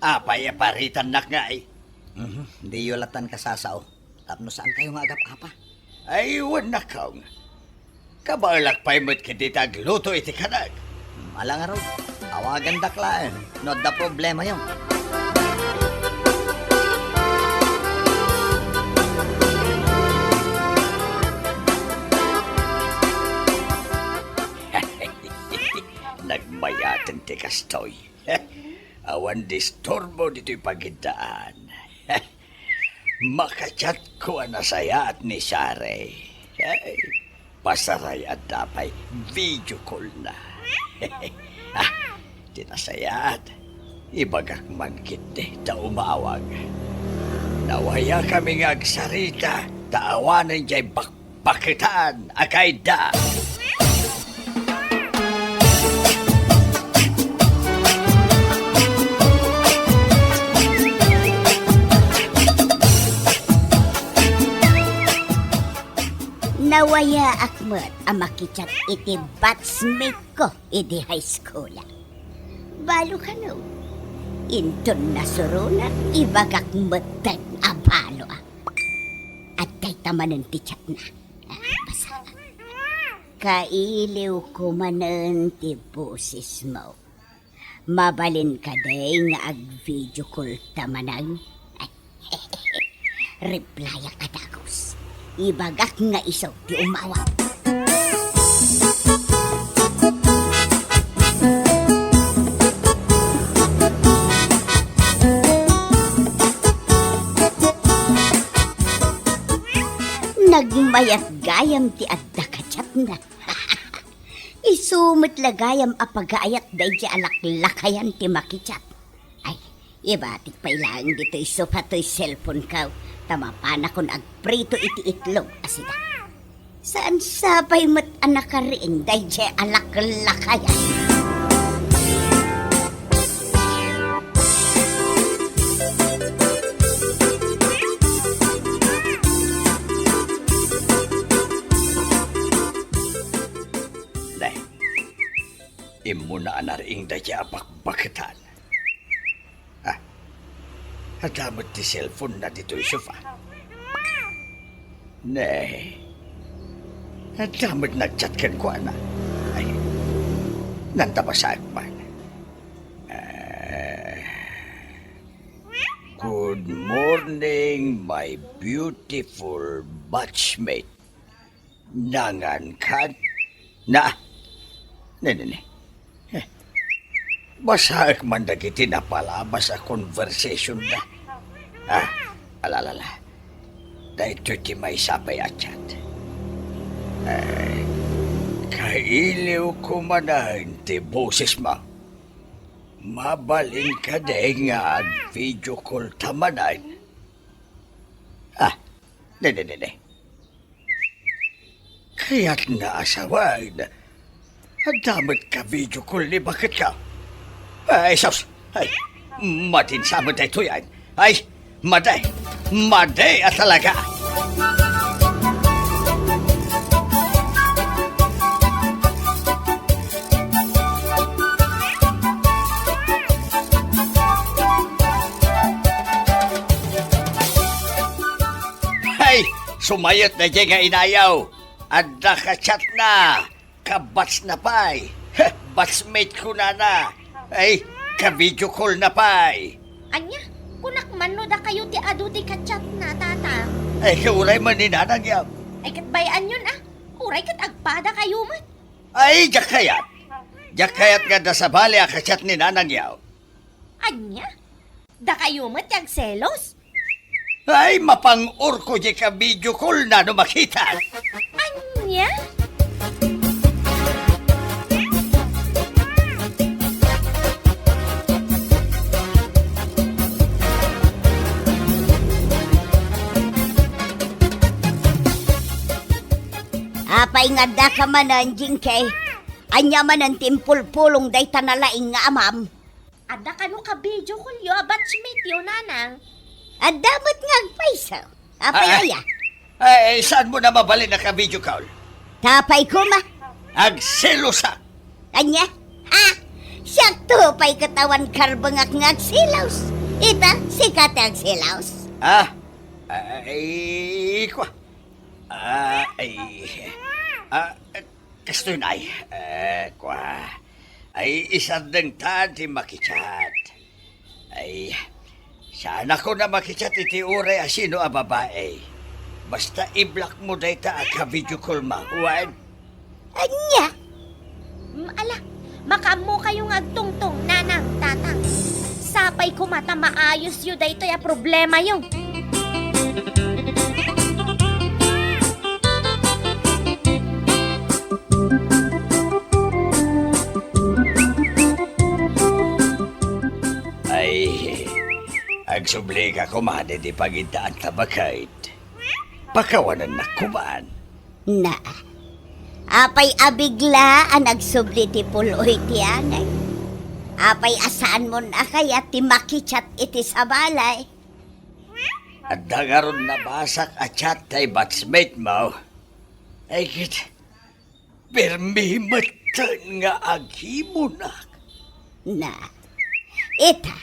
Apay a paritannak ngay? Mhm, diyo lattan kasasao, tapno saankayo nga agap-apa. Ay, wen, nakkaw nga. Kabaelak pay met ketdi ti agluto iti kanek. Ala ngarud, awagandak laeng no adda problemayo. Nagmayaten ti kastoy. Awan disturbo ditoy pagiddaan. Makachatko a nasayaat ni Sare. Ay, pasaray adda pay video call na. Ah, ti nasayaat, ibagak man ketdi ta umawag. Nawayakami nga agsarita ta awanen diay bak- Paketan a kaidda. Nawayaak met a makichat iti batchmate ko idi high school. Balo kano. Inton nasurona, ibagak metten a balo a. Adda ita manen ti chatna. Ah, basa. Kailiwko manen ti bosesmo. Mabalin kadi nga ag-video call ta manen? Replyak a dagus. Ibagak nga isu ti umawag. Ayat gayam ti adda ka-chatna. Isu met la gayam a pagaayat daydiay a laklakayan ti maki-chat. Ay, ibatik pay laeng ditoy sofa toy cellphone ko, ta mapanakon agprito iti itlog a sida. Saan sapay met a nakariing daydiay a laklakayan. Ne, immuna a nariing daydiay a bakbaketan. Ah, adda met ti cellphone-na ditoy sofa. Ne, adda met nag-chat kenkuana. Ay, nanta basaek man. Ah, "Good morning, my beautiful batchmate." Nangankan? Na, ne, ne, ne. Eh, basaek man dagiti napalabas a conversation da. Ah, ala, ala, ala. Daytoy ti maysa pay a chat. Eh, kailiwko manen ti bosesmo. Mabalin kadi nga ag-video call ta manen? Ah, ne, ne, ne, ne. Kayatna a sawen, adda met ka-video call ni baketko. Ay, sus! Ay, madin sa met daytoy, ay. Ay, madi! Madi a talaga! Ay, sumayot daydiay nga inayo. Adda ka-chatna. Ka-batch na pay. Heh, batchmate kunana. Ay, ka-video call na pay. Ania? Kunak man no dakayo ti adu ti ka-chatna, Tatang. Ay, uray man ni Nanang Yam. Ay, ket bay-anyon, a. Uray ket agpadakayo met. Ay, diak kayat. Diak kayat nga adda sabali a ka-chat ni Nanang Yam. Ania? Dakayo met ti agselos? Ay, mapang-orko diay ka-video call na no makita. Ania? Apay nga adda ka manen, Jinky? Ania manen ti impulpulong dayta nalaing nga amam? Adda kano ka-video call-yo a batchmate-yo, Nanang? Adda met nga agpayso. Apay aya? Ay, saan mo na mabalin a ka-video call? Tapay koma. Agselosak. Ania? Ah, siak to pay ket awan karbengak nga agselos. Ita, sika ti agselos. Ah, ay, kwa. Ah, ay, ah, Kastoy na, ay, eh, kwa, ay, isardengtan ti makichat. Ay, saanakon a makichat iti uray a sino a babai. Basta i-blockmo dayta a ka-video callmo, wen? Ania? Mm, ala, makaammokayo nga agtungtong, Nanang, Tatang. Sapay koma ta maayosyo daytoy a problemayo. Ay, agsubli ka koma daydi pangiddaan ta baket. Pakawanennak koma. Na, apay a bigla a nagsubli ti pul-oy ti anay? Apay a saanmon a kayat ti makichat iti sabali? Adda ngarud nabasak a chat tay batchmate mo. Ay, ket, permi metten nga agimunak. Na, ita,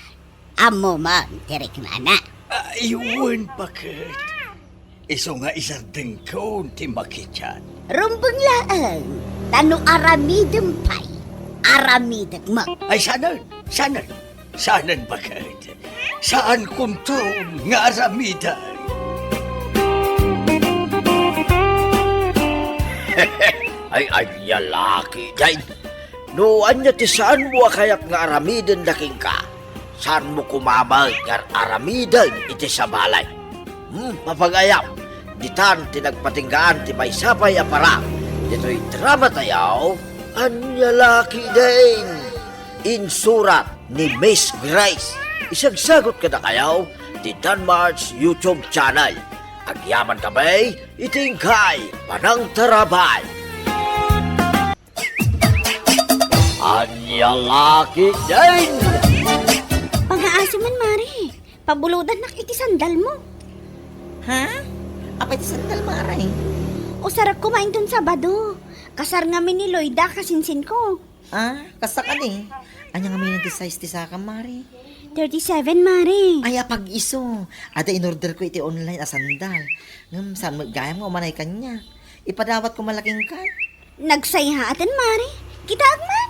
ammo man ti riknana. Ay, wen, baket. Isu nga isardengkon ti makichat. Rumbeng laeng, ta no aramidem pay, aramidek met. Ay, sanen, sanen, sanen, baket. Saankonton nga aramiden. Ay, ania la ketdin? No ania ti saanmo a kayat nga aramiden da kenka, saanmo koma met nga aramiden iti sabali. Hmm, mapagayam, Ditan ti nagpatinggaan ti maysa pay a parak ditoy drama tayo, Ania La Ketdin. Insurat ni Miss Grace. Isagsagut kadakayo ti Danmar's YouTube channel. Agyaman kami iti inkay panangtarabay. Ania La Ketdin! Pangaasim man, Mare. Pabulodannak iti sandalmo. Ha? Apay ti sandal, Mare? Usarek koma inton Sabado. Kasar ngamin ni Loida, kasinsinko. Ah, kasta kadi? Ania ngamin ti size ti sakam, Mare? Thirty-seven, Mare. Ay, apag-isu. Adda inorderko iti online a sandal. Ngem saan met gayam nga umanay kaniak. Ipadawatko man la kenka. Nagsayaaten, Mare. Kitaek man.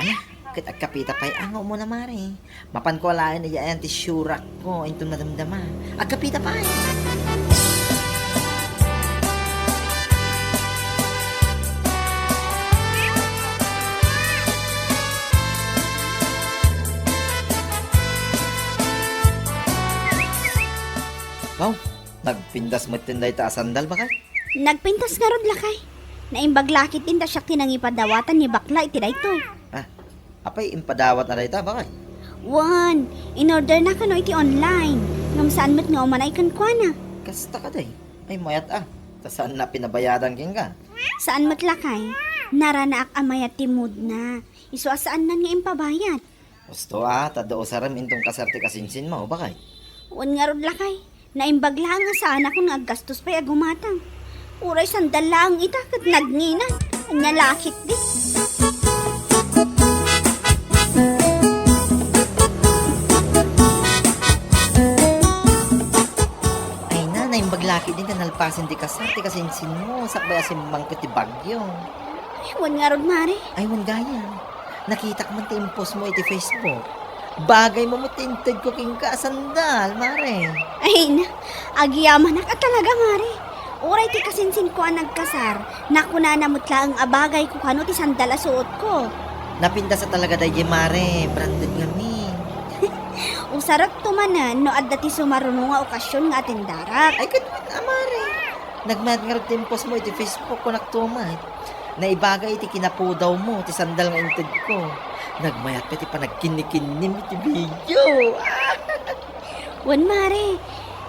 Ala, ket agkapita pay a nga umuna, Mare. Mapanko alaen idiay ayan ti siurakko inton madamdama. Agkapita pay. Wow, nagpintas metten dayta a sandal, bakay? Nagpintas ngarud, lakay. Naimbag la ketdin ta siak ti nangipadawatan ni bakla iti daytoy. Ah, apay impadawatna dayta, bakay? Wen, inorderna kano iti online. Ngem saan met nga umanay kenkuana. Kasta kadi? Ay, mayat a. Ta saanna pinabayadan kenka? Saan met, lakay. Naranaak a mayat ti moodna. Isu a saannan nga impabayad. Husto a, ta adda usarem inton kasar ti kasinsinmo, bakay? Wen ngarud, lakay. Naimbag laeng a saanakon nga aggastos pay a gumatang. Uray sandal laeng ita ket nagngina. Ania la ketdi? Ay na, naimbag la ketdin ta nalpasen ti kasar ti kasinsinmo, sakbay a simmangpet ti bagyo. Ay, wen ngarud, Mare. Ay, wen gayam. Nakitak man ti impostmo iti Facebook. Bagaymo met ti intedko kenka a sandal, Mare. Ay na, agyamanak a talaga, Mare. Uray ti kasinsinko a nagkasar, nakunana met laeng a bagayko kano ti sandal a suotko. Napintas a talaga daydiay, Mare. Branded ngamin. Usarekto manen no adda ti sumaruno nga okasion nga atendarak. Ay, ket wen a, Mare. Nagmayat ngarud ti impostmo iti Facebook, kunakto met. Naibaga iti kinapudawmo ti sandal nga intedko. Nagmayat pay ti panagkinnikinnim iti video. Wen, Mare,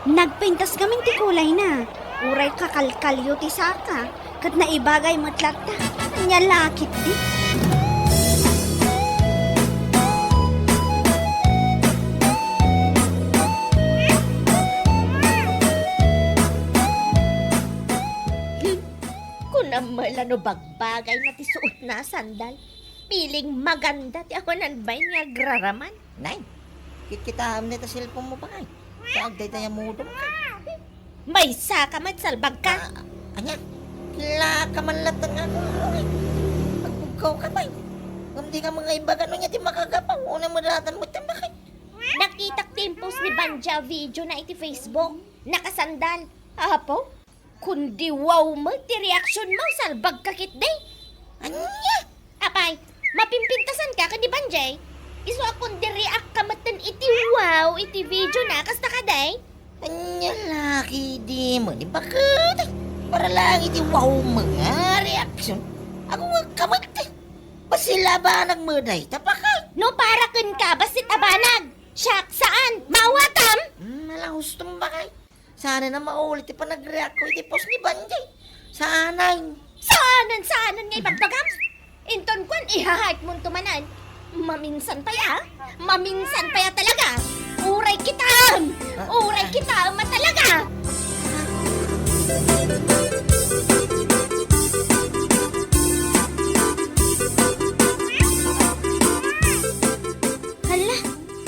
nagpintas ngamin ti kulayna. Uray kakalkalyo ti saka, ket naibagay met latta. Ania la ketdi? Kunam met la no bagbagayna ti suotna a sandal. Piling maganda ti awanan bain nga agraraman. Nay, kitkitaem dayta cellphone mo, bakay. Ta agdayta a moodem ka. Maysa ka met, salbag ka. Ah, ania? Kila ka man latta nga ako. Agbugkaw ka, bay. Ngem di ka mangaibaga no ania ti makagapu. Una mo datan mo tan, bakay. Nakitak ti impost ni Banja a video na iti Facebook. Nakasandal. Apo? Kundi wow met ti reaksionmo, salbag ka ketdi. Ania? Apay, mapimpintasan ka ken ni Banjay? Isu a kundi react ka metten iti wow iti video na, kasta kadi? Ania la ketdi, mani baket? Para lang iti wow nga reaksion. Ako nga kamet. Bassit a banag met dayta, bakay. No para kenka, bassit a banag. Siak, saan? Maawatam? Hmm, ala, hustom, bakay. Saanen a maulit ti panagreact ko iti post ni Banjay. Saanen. Saanen, saanen nga ibagbagam? Inton kuan, ihahaypmonto manen. Maminsan pay a. Maminsan pay a talaga. Uray kitaem. Uray kitaem a talaga. Hala,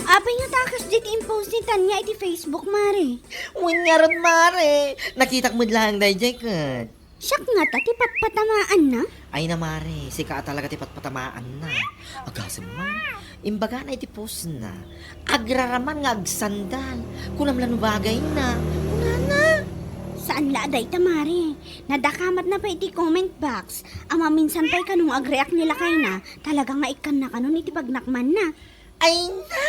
apay nga ta kasdi ti impost ni Tanya iti Facebook, Mare? Wen ngarud, Mare. Nakitak met laeng daydiay ket. Siak ngata ti patpatamaanna? Ay na, Mare, sika a talaga ti patpatamaanna. Agasem man, imbagana iti postna, agraraman nga agsandal. Kunam la no bagayna. Kunana. Saan la a dayta, Mare. Nadakamatna pay iti comment box. A maminsan pay kano nga agreact ni lakayna, talaga nga ikkanna kanon iti pagnakmanna. Ay na!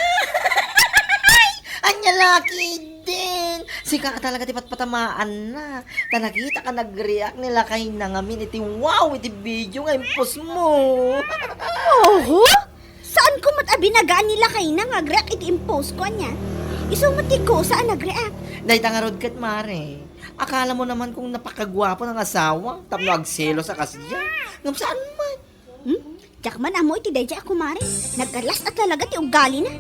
Ania la ketdi? Tin, sika a talaga ti patpatamaanna. Ta nakitaka nag-react ni lakayna ngamin iti wow iti video nga impostmo. Oho? Saanko met a binagaan ni lakayna nga ag-react iti impostko, ania? Isu met ti kusa a nag-react. Dayta ngarud ket, mare. Akalamo naman kung napakaguapo nga asawa tapno agselos a kasdiay. Ngem saan met. Hmm? Diak man ammo iti daydiay a kumare. Nagkalas a talaga ti ugalina.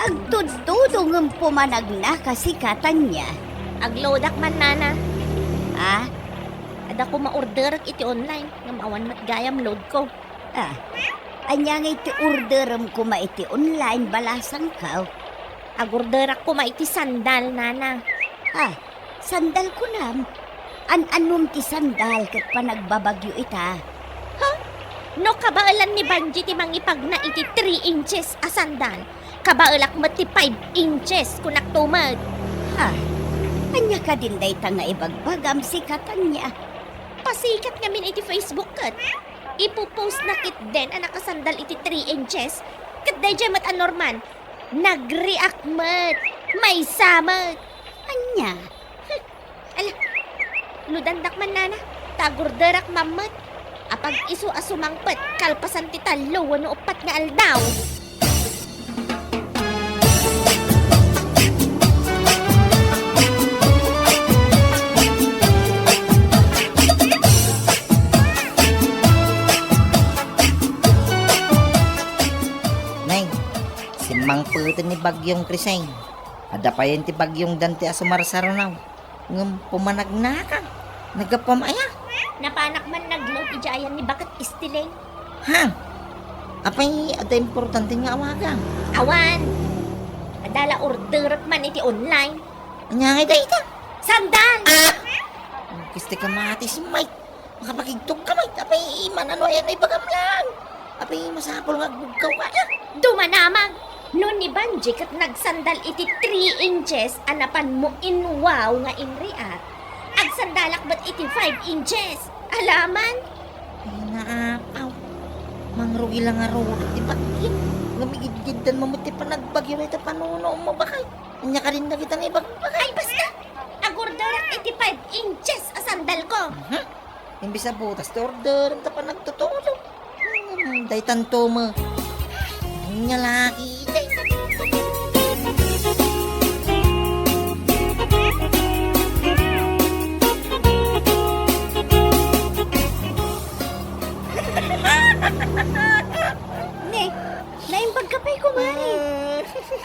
Agtudtudo ngem pumanagna kasi katanya. Agloadak man, nana. Ah? Adda koma orderek iti online, ngem awan met gayam loadko. Ah, ania ngay ti orderem koma iti online, balasangko? Agorderak koma iti sandal, nana. Ah, sandal kunam? An-anom ti sandal ket panagbabagyo ita? Ha? No kabaelan ni Banji ti mangipagna iti three inches a sandal, kabaelak met ti five inches, kunakto met. Ha? Ania kadin dayta nga ibagbagam, si Katanya? Pasikat ngamin iti Facebook ket. Ipopost na ketdin a nakasandal iti three inches. Ket daydiay met a Norman, nag-react met. Maysa met. Ania? Hmm. Ala, loadandak man, nana. Ta agorderak man met. Apag-isu a sumangpet kalpasan ti tallo wenno uppat nga aldaw. Nay, simmangpeten ni Bagyong Crisay. Adda payen ti Bagyong Dante a sumarsarunaw. Ngem pumanagnaka. Naggapuam aya? Napanak man nagload idiay ayan ni Baket Estiling. Ha? Apay, adda importante nga awaga? Awan. Adda la orderek man iti online. Ania ngay dayta? Sandal! Ah! Kista ka matis, Mike. Makapagigtog ka, Mike. Apay, man-ano ayan ay bagam lang. Apay, masapul nga agbugkaw ka. Ah! Dumanamag! No ni Banji ket nagsandal iti three inches a napanmo in-wow nga in-react, agsandalak met iti five inches. Alaman? Ay, naapaw. Mangrugi la ngarud ti bagyo. Ngem igidgiddan mo met ti panagbagyo iti panunom mo, bakay. Ania kadin dagita nga ibagbagay? Ay, basta! Agorderak iti five inches a sandalko. Mhm. Imbes a butas ti order, ta panagtutulog. Hmm, daytanto met. Ania lagi, day. Ne, naimbag ka pay, kumare.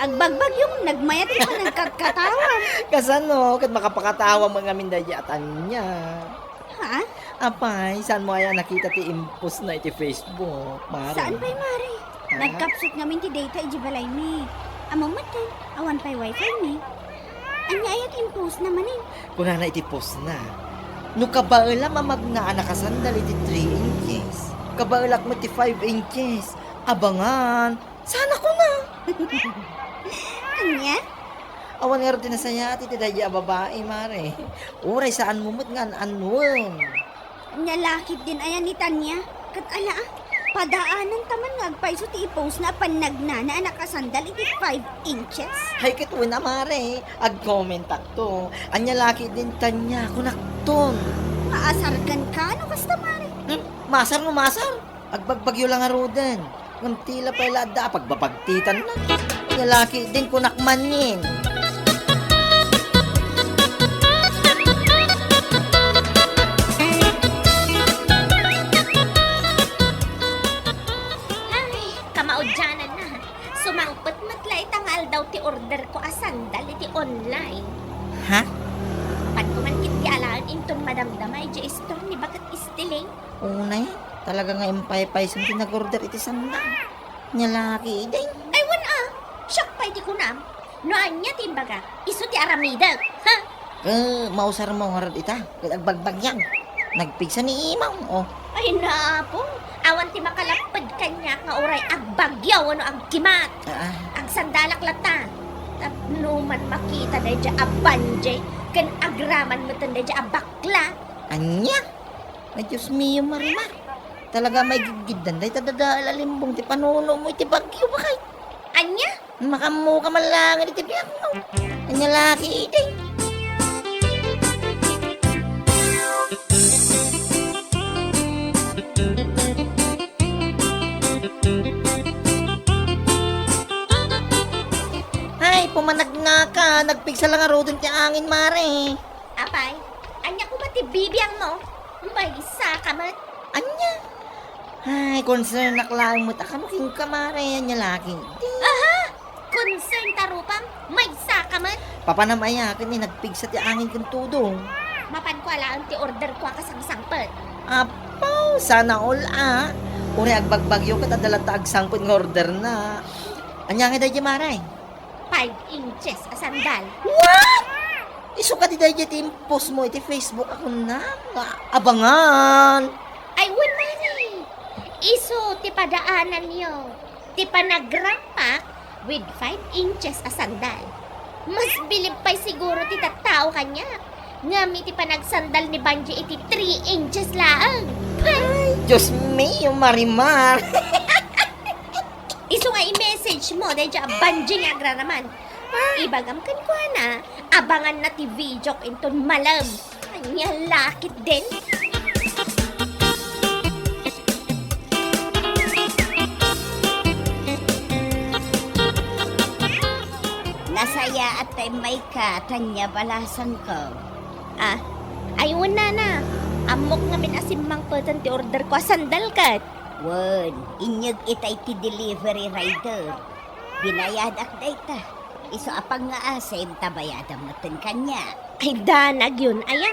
Agbagbagyo, nagmayat ka pa nagkatkatawa. Kasano? Ket makapakatawa met ngamin daydi a Tanya. Ha? Apay, saan mo aya nakita ti impostna iti Facebook, mare? Saan pay, mare? Ha? Nagkapsut ngamin ti data iti balaymi. Ammom met, awan pay wifi mi. Ania aya ti impostna manen? Kunana iti postna, "No kabaelam a magna a nakasandal iti three inches, kabaelak met ti five inches. Abangan." Saan a kuna? Ania? Awan ngarud ti nasayaat iti daydi a babai, mare. Uray saanmo met nga an-anuen. Ania la ketdin aya ni Tanya? Ket ala, ah, padaananta man nga agpayso ti i-postna a pannagnana a nakasandal iti five inches? Hay, ket wen a, mare, agcommentakto. Ania la ketdin, Tanya, kunakton. Maasar kenka no kasta, mare. Hmm? Maasar no maasar? Agbagbagyo la ngaruden. Ngem tila pay la adda a pagbabagtitanna. Ania la ketdin, kunak manen. Ay, kamaudiananna. Sumangpet met la ita nga aldaw ti orderko a sandal iti online. Ha? Apanko man ketdi alaen inton madamdama idiay store ni Baket Estiling. Unay, talaga nga impaypayso ti nag-order iti sandal. Ania la ketdin? Ay, wen a! Siak pay ti kunam. No ania ti imbaga, isu ti aramidek. Ha? Eh, mausarmo ngarud ita, ket agbagbagyam. Nagpigsa ni imaw, oh. Ay, napo. Awan ti makalapped kaniak nga uray agbagyo wenno agkimat. Ah, ah. Agsandalak latta. Tapno man makita daydiay a Banji, ken agraman metten daydiay a bakla. Ania? Ay, Dios mio, Marimar. Talaga, maigidgiddan dayta dadael a limbong ti panunomo iti bagyo, bakay. Ania? Makammoka man laeng iti biagmo. Ania la ketdi? Ay, pumanagnaka. Nagpigsa la ngaruden ti angin, Mare. Apay, ania koma ti bibiangmo? Maysaka met. Ania? Ay, concern-ak laeng met a kano kenka, Mare. Ania la ketdi? Aha! Concern ta rupam? Maysaka met. Papanam aya ken ni nagpigsa ti angin ken tudong? Mapanko laeng ti orderko a kasangsangpet. Apo, sana all a. Uray agbagbagyo ket adda latta agsangpet nga orderna. Ania ngay daydiay, Mare? Five inches a sandal. What? Isu kadi daydiay ti impostmo iti Facebook a kunam nga abangan? Ay, wen, Mare. Isu ti padaananyo ti panagrampak with five inches a sandal. Mas bilib pay siguro ti tattao kaniak ngem iti panagsandal ni Banji iti three inches laeng. Pay! Ay, Dios mio, Marimar! Isu nga i-message mo daydiay a Banji nga agraraman. Ibagam kenkuana, abanganna ti videok inton malem. Ania la ketdin? Nasayaat ta immayka, ania balasangko? Ah, ay wen, nana. Ammok ngamin a simmangpeten ti orderko a sandal ket. Wen, inyeg itay ti delivery rider. Binayadak dayta. Isu a pangngaasim ta bayadam metten kaniak. Ay, danagyon, aya?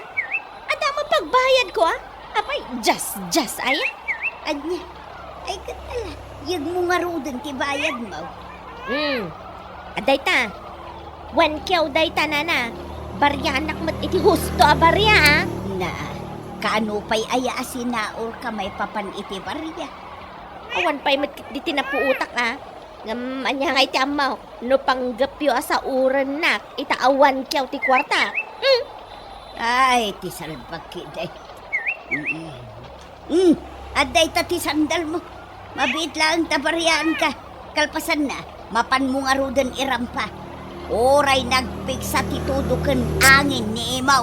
Adda met pagbayadko, a? Apay, just, just, aya? Ania? Ay, ket ala, yegmo ngaruden ti bayadmo. Hmm. Adda ita. One kiew dayta, nana. Bariaanak met iti husto a baria, a? Na, kaano pay aya a sinaurka maipapan iti baria? Awan pay met ketdi ti napuotak, a? Ngem ania ngay ti ammok no panggepyo a saurennak ita a one kiew ti kuarta? Hmm? Ay, ti salbag ketdi. Mm. Hmm, adda ita ti sandalmo. Mabiit laeng ta bariaanka. Kalpasanna, mapanmo ngaruden irampa. Uray nagpigsa ti tudo ken angin ni imaw.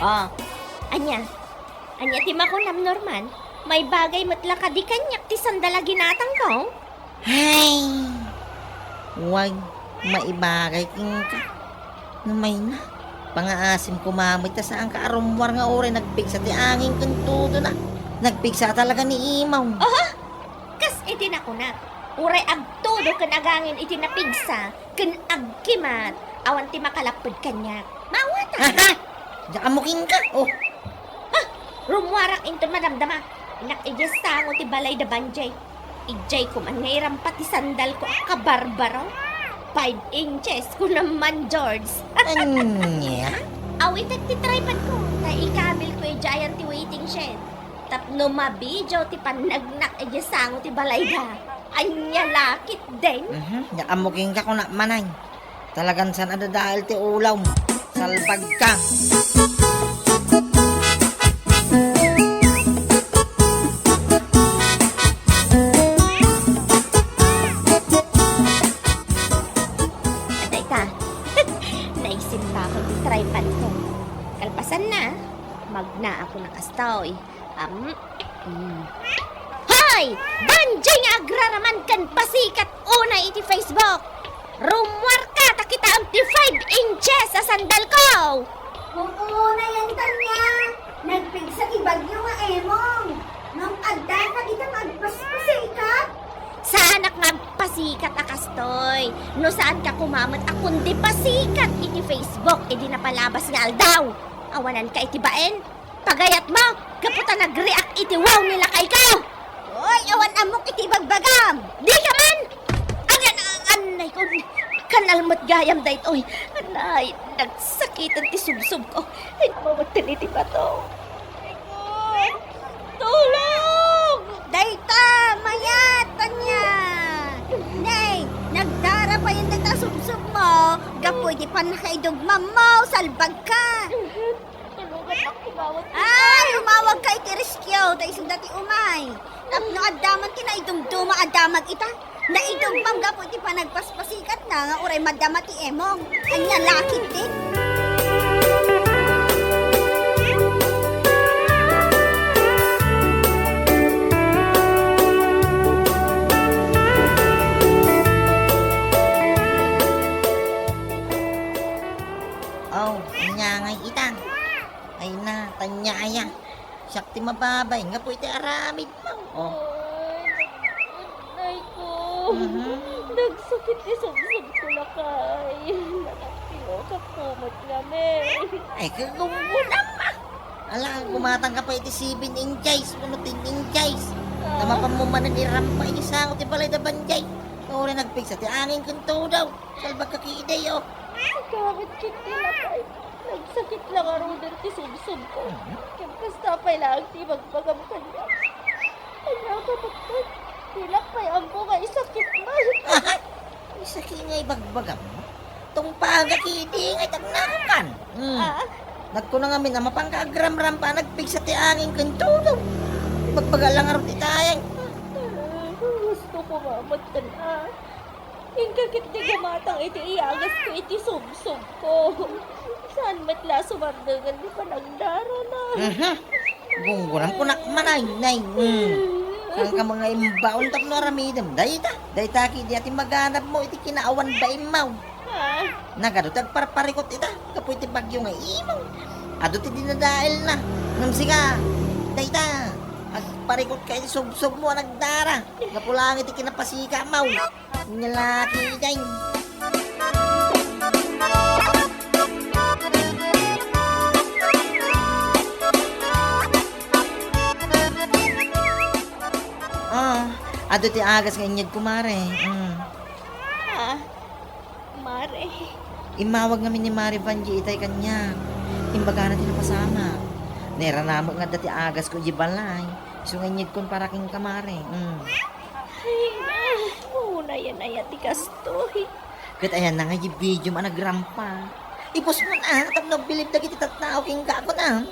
Ah, ania? Ania ti makunam, Norman? Maibagay met la kadi kaniak ti sandal a ginatangko? Hay! Wen, maibagay kenka. Numayna, pangngaasim koma met ta saanka a rummuar nga uray nagpigsa ti angin ken tudona. Nagpigsa talaga ni imaw. Oho! Kas iti nakunak, uray agtudo ken agangin iti napigsa ken agkimat, awan ti makalapped kaniak. Maawatan. Aha! Diak ammo kenka, oh. Ah! Rummuarak inton madamdama. Innak idiay sango ti balay da Banjay. Idiay koma nga irampa ti sandalko a kabarbaro. Five inches, kunam man, George. Ania? Awitek ti tripadko, ta ikabilko idiayan ti waiting shed. Tapno mabidio ti pannagnak idiay sango ti balayda. Ania la ketdin? Mhm, diak ammo kenka, kunak manen. Talagan saan a dadael ti ulawm. Salbagka. Adda ita. Naisimbakon ti tripadko. Kalpasanna, magnaak a kastoy. Am, mm. Hoy! Banjay nga agraraman ken pasikat unay iti Facebook! Rummuarka ta kitaem ti five inches a sandalko! Wen, unay, Antonia! Nagpigsa ti bagyo nga Emong! Ngem adda kadita nga agpaspasikat? Saanak nga agpasikat a kastoy! No saanka koma met a kundi pasikat iti Facebook idi napalabas nga aldaw! Awananka iti bain? Pagayatmo, gapu ta nagriak iti wow ni lakayko! Oy, awan ammok iti ibagbagam! Dika man! Anan, anay ko, kanal met gayam daytoy. Anay, nagsakiten ti subsubko. Ay, mamatili ti bato. Tulong! Dayta, mayat, ania! Nay, nag- Isu dati umay. Tapno adda man ti naidumduma a damag ita. Naidumdum gapu iti panagpaspasikatna nga uray madama ti emong. Ania lakit ti? Oh, ania ngay ita? Ay na, tanya aya. Siak ti mababain gapu iti aramidmo. Oh. Ay, nag-, nay ko. Mhm. Nagsakit ti subsob ko, lakay. Nagpilokak kumot ngamin. Ay, kagumgunam, ah. Ala, gumatang ka pa iti seven inches, kuno ten inches. Ah. Tamapan mo manen irampa iti sango ti balay da banjay. Uray nagpigsa ti angin ken tudaw. Salbag ka kidi, oh. Gamit kit ti lakay. Nagsakit la ngaruden ti subsob ko. Mhm. Ken kasta pay laeng ti ibagbagam kaniak. Ania ka, Doktor? Dilak pay ammo nga isakit man. Isakit nga ibagbagam? Tungpaanka kidi nga itagnakan. Hmm. Ah? Nagkuna ngamin a mapanka agramrampa, nagpigsa ti angin ken tudaw. Ibagbaga la ngarud itayen. Ah, gusto ko mamattan, ah. Inka ketdi gumatang iti iyagas ko iti subsob ko. Saan met la sumardengen ti panagdarana? Mhm. Gunggunan ko nak manay, nay. Hmm. Saan ka mga imbaon tapno aramidem? Dayta, dayta kidi a ti maganabmo iti kinaawan baimmaw. Ah. Nagadu ti agparparikot ita, gapu iti bagyo nga imong. Adu ti dinadaelna. Ngem sika, dayta, agparikot ka iti subsobmo a nagdara. Gapu laeng iti kinapasika, maw. Nia laki, day. Ah, adu ti agas nga inyegko, mare. Mm. Ah, mare. Immawag ngamin ni Mare Vanji itay kaniak. Imbagana ti napasamak. Nairana met nga adda ti agasko idiay balay. Isu nga inyegkon para kenka, mare. Mm. Ay, unayan aya ti kastoy. Ket ayanna nga idiay video a nagrampa. Ipusmon a, tapno agbilib dagiti tattao kenka, a kunam.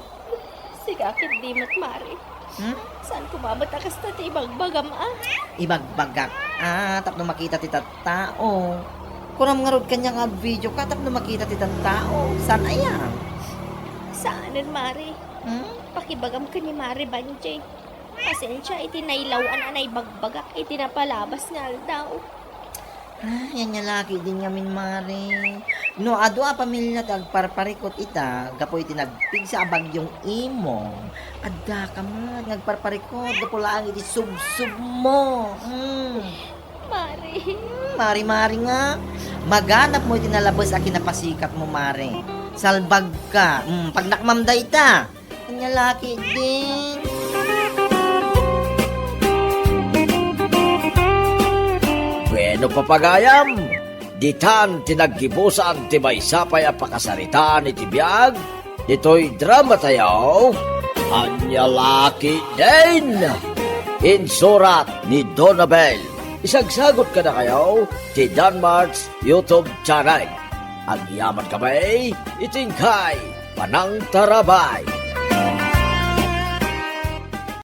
Sika ketdi met, mare. Hmm? Saan ko mabat a kasta ti ibagbagam, a? Ibagbagak, a, tapno makita ti tattao. Kunam ngarud kaniak nga agvideoka tapno makita ti tattao. Saan aya? Saanen, mare. Hmm? Pakibagam ken ni Mare Banjay. Pasensia iti nailaw-an a naibagbagak iti napalabas nga aldaw. Ay, ania laki din ngamin, mare. No adu a pamilya ti agparparikot ita, gapu iti nagpigsa a bagyong imong, addaka met nga agparparikot gapu laeng iti subsobmo. Mm. Mare. Mare-mare nga. Maganabmo iti nalabes a kinapasikatmo, mare. Salbagka. Mm, pagnakmam dayta. Ania laki din. Bueno, papagayam, ditan ti naggibusan ti maysa pay a pakasaritaan iti biag ditoy drama tayo, Ania Laki Din. Insurat ni Donabel. Isagsagot kadakayo ti Danmart's YouTube channel. Agyaman kami iti inkay panangtarabay.